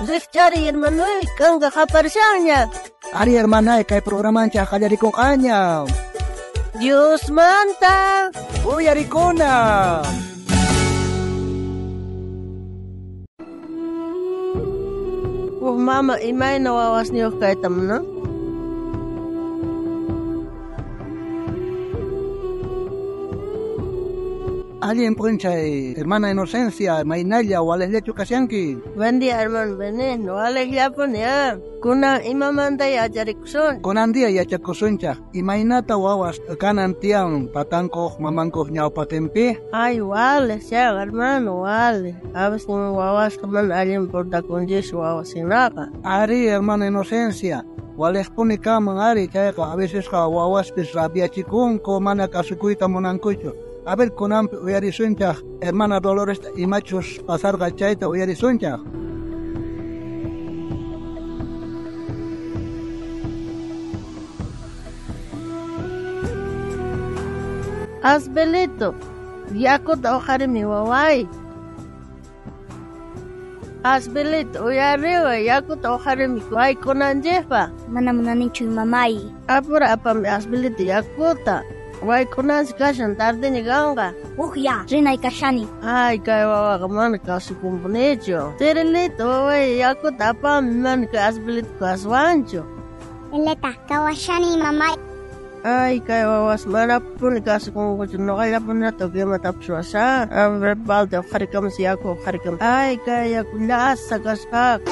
Rijchariy hermanoy, kanka qaparishanña. Ari hermanay, kay programanchaj qallarikunqaña. Diosmanta Uyarikuna. Huk mama imayna wawasniyuq kayta munan? Allin p'unchay, hermana Inocencia, maynalla walejllachu kashanki. Buen día, hermano Benigno, walejllapuni ah. Kunan imamanta yacharikusun. Kunan día yachakusunchaj, imaynata wawas kanan tiyan tatankuj mamankuj ñawpaqinpi. Ay, walej chayqa, hermano, walej. A veces wawasqa mana allin portakunchis wawas hinaqa. Ari, hermana Inocencia, walejpuni kanman ari chayqa, a vecesqa wawaspis rabiachikunku, mana kasukuyta munankuchu. A ver, kunanpi uyarisunchaj, hermana Dolores imachus pasarqa chayta uyarisunchaj. Asbelito, yakuta uqharimi waway. Asbelito, uyariway, yakuta uqharimi waykunanchikpaq. Mana munanichu mamay. Apura apami Asbelito yakuta. Waykunanchik kashan tardeña kanqa. Uqya, rinay kashani. Ay, kay wawaqa mana kasukunpunichu. Cirilito, waway, yakuta apami mana kay Asbelito kasuwanchu. Eleta, kawashani mamay. Ay, kay wawas manapuni kasukunkuchu. Nuqallapunata imatapis ruwashan. A ver, balde uqharikamus yaku uqharikamus. Ay, kay yaku llasa kasqaqa.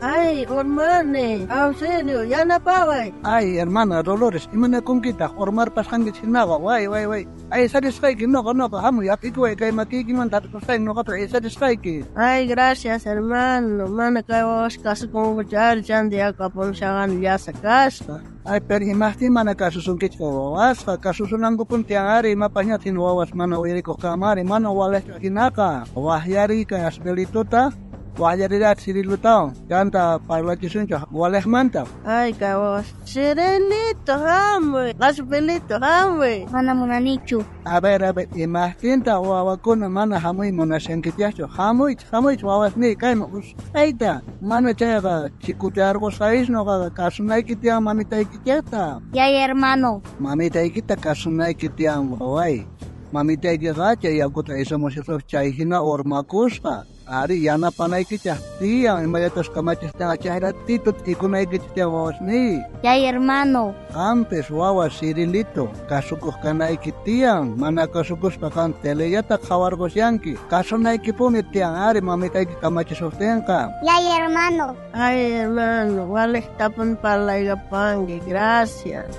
Ay, urmani, auxilio, yanapaway. Ay, hermana Dolores, imanakunkitaq urmarpasqanki hinaqa, way, way, way. Ay, sarisqayki, noqa, noqa, hamuy, hap'ikuway kay makiykimanta hap'ikusqayki, noqata aysarisqayki. Ay, gracias, hermano. Mana kay wawas kasukunkuchu ari chanta yaku apamushaqani llasa kasqa. Ay, pero imajtin mana kasusunkichik wawasqa, kasusunankupuni tiyan ari, imapasñataq hina wawas mana uyarikuq kanman ari, mana walejchu hinaqa. Waqyariy kay Asbelitota, waqyarirat Cirilotawan, chanta parlachisunchik walejmanta. Ay, kay wawas. Cirilito, hamuy. Asbelito, hamuy. Mana munanichu. A ver, imajtinta wawakuna mana hamuy munashankichikchu. Hamuychik, hamuychik wawasniy kayman usqhayta. Mana chayqa chikutearqusqayis noqaqa kasunayki tiyan mamitaykichikta. Yay, hermano. Mamitaykita kasunayki tiyan waway. Mamitaykiqa chay yakuta aysamushasuspa chay hina urmakusqa. Ari yanapanaykichik tiyan imallatas kamachishtinqa chay ratito t'ikunaykichik tiyan wawasniy. Yay, hermano. Qampis wawa Cirilito, kasukuq kanayki tiyan, mana kasukuspa qan telellata qhawarqushanki. Kasunaykipuni tiyan ari mamitayki kamachisuqtinqa. Yay, hermano. Ay, hermano, walejtapuni parlaykapanki, gracias.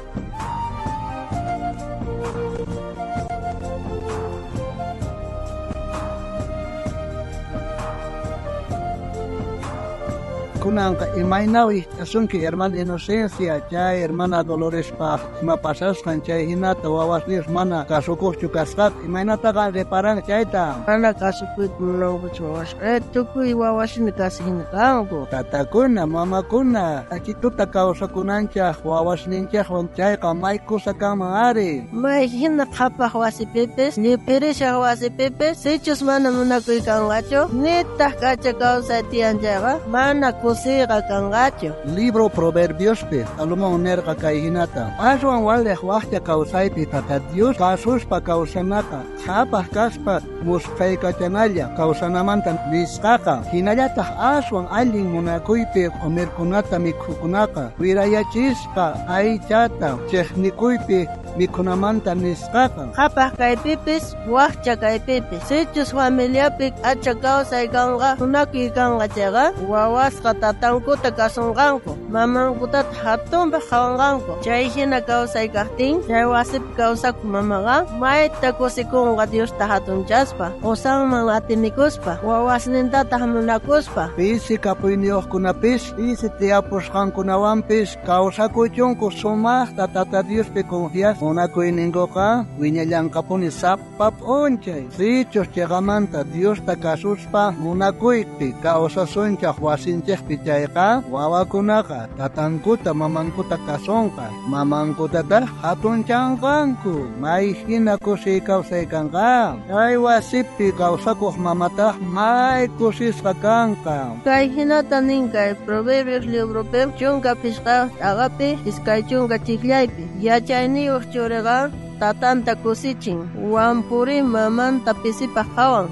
Kunanqa imaynawi asunki hermana Inocencia, chay hermana Dolorespaq ima pasasqan chay hinata wawasniyuq mana kasukuqchu kasqaqa, imaynataqa reparanki chayta. Mana kasukuyta munankuchu wawasqa, tukuy wawasina kasi hina kanku. Tatakuna, mamakuna, achituta kawsakunanchaq wawasninchaqwan chayqa may kusa kanman ari. May hina qhapaq wasipipis, llipirishaq wasipipis, sichus mana munakuy kanqachu, nitaq k'acha kawsay tiyan chayqa, mana kusiyqa kanqachu. Libro Proverbiospi, Salomón nerqa kay hinata. Aswan walej waqcha kawsaypi Tata Dios kasuspa kawsanaqa, qhapaq kaspa musqhaykachanalla kawsanamanta nisqaqa. Hinallataq aswan allin munakuypi q'umirkunata mikhukunaqa, wirayachisqa aychata chiqnikuypi mikhunamanta nisqaqa. Qhapaq kaypipis, waqcha kaypipis, sichus familiapi k'acha kawsay kanqa, munakuy kanqa chayqa, wawasqa tatankuta kasunqanku, mamankutataq hatunpaq qhawanqanku. Chay hina kawsay kaqtin, chay wasipi kawsakuq mamaqa mayta kusikunqa Diosta hatunchaspa, qusanman atinikuspa, wawasnintataq munakuspa. Pisi kapuyniyuqkunapis, pisi tiyapusqankunawanpis kawsakuchunku sumaqta Tata Diospi confiaspa. Munakuyninkuqa wiñallanqapuni sapa p'unchay. Sichus chiqamanta Diosta kasuspa munakuypi kawsasunchaq wasinchikpi chayqa, wawakunaqa wawasqa tatankuta mamankuta kasonqa, mamankutataq hatunchanqanku. May hina kusiy kawsay kanqa. Kay wasipi kawsakuq mamataq may kusisqa kanqa. Kay hinata nin kay Proverbios libropi 15 t'aqapi 20 chiqllaypi. Yachayniyuq churiqa tatanta kusichin, wampuri mamanta pisipaq qhawan.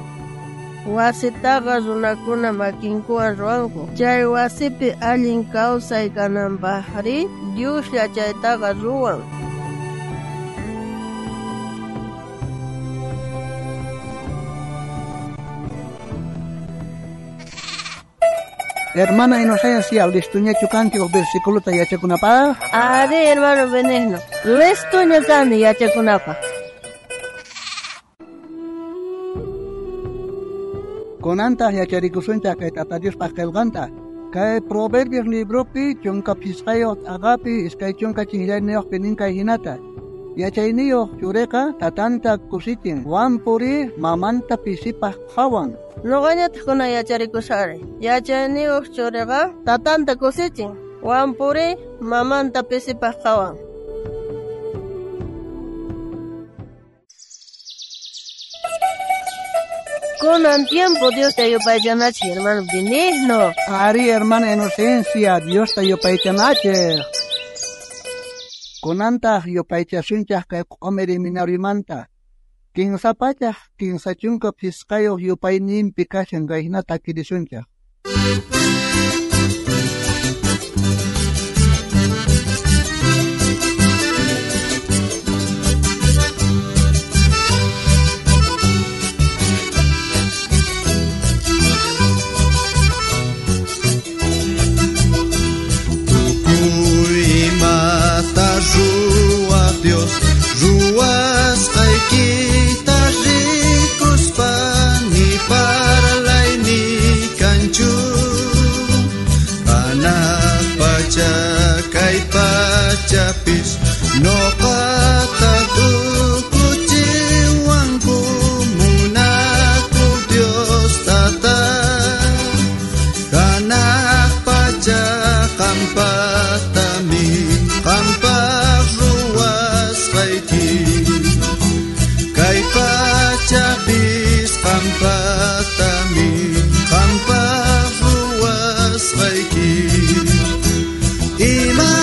Wasitaqa runakuna makinkuwan ruwanku. Chay wasipi allin kawsay kananpaqri Dioslla chaytaqa ruwan. Hermana Inocencia, listuñachu kanki uj versículota yachakunapaq? Ari, hermano Benigno, listuña kani yachakunapaq. Kunantaq yacharikusunchaq kay Tata Diospaq qillqanta. Kay Proverbios libropi 15 t'aqapi 20 nin kay hinata. Yachayniyuq churiqa tatanta kusichin, wampuri mamanta pisipaq qhawan. Noqañataq kunan yacharikusari. Yachayniyuq churiqa tatanta kusichin, wampuri mamanta pisipaq qhawan. Kunan tiempo Diosta yupaychanachik, hermano Benigno. Ari, hermana Inocencia, Diosta yupaychanachik. Kunantaq yupaychasunchaq kay q'umiri minarimanta. 335 yupayninpi kashan kay hinata takirisunchaq. Ruwaq Dios, ruwasqaykita rikuspa ni parlayni kanchu. Hanaq pacha kay pachapis noqata tukuchiwanku munaku Dios tata. Hanaq pacha qampatami qampaq ruwasqayki. Kay pachapis qampatami qampaq ruwasqayki. Ima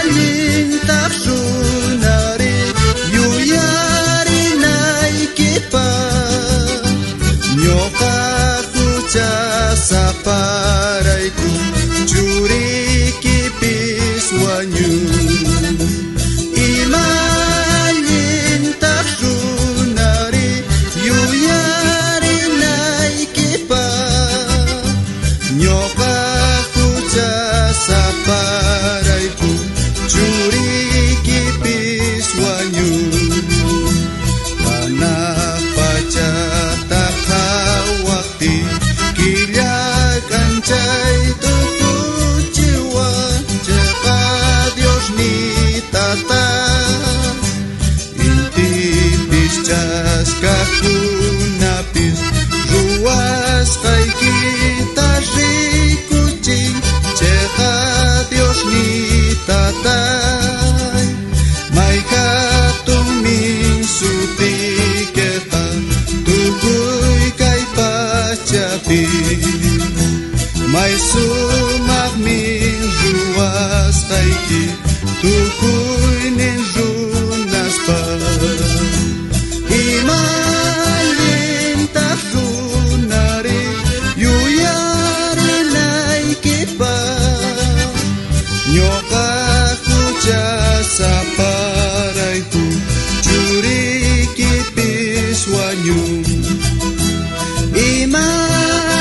allintaq runari yuyarinaykipaq. Ñuqa huchasaparayku churikipis wañun. Ima allintaq runari yuyarinaykipaq. Ñuqa huchasaparayku churikipis wañun. Hanaq pachata qhawaqtin killa k'anchay tukuchiwan chaqa Dios ni tata. Intipis chaskakunapis ruwasqaykita rikuchin chaqa Dios ni tatay. May hatunmin sutiykiqa tukuy kay pachapi. May sumaqmin ruwasqayki tukuynin runaspaq. Ima allintaq runari yuyarinaykipaq. Ñuqa huchasaparayku churikipis wañun. Ima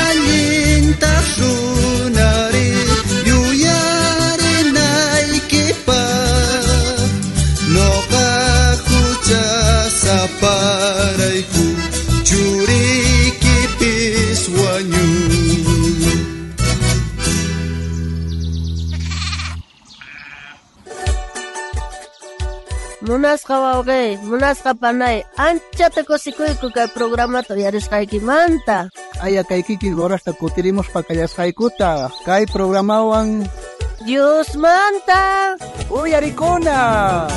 allintaq runari yuyarinaykipaq. Noqa huchasaparayku churikipis wañun. Munasqa wawqi, munasqa panay, anchata kusikuyku kay programata uyarisqaykimanta. Aya kay kikin horasta kutirimuspa kallasqaykuta. Kay programawan Diosmanta Uyarikuna.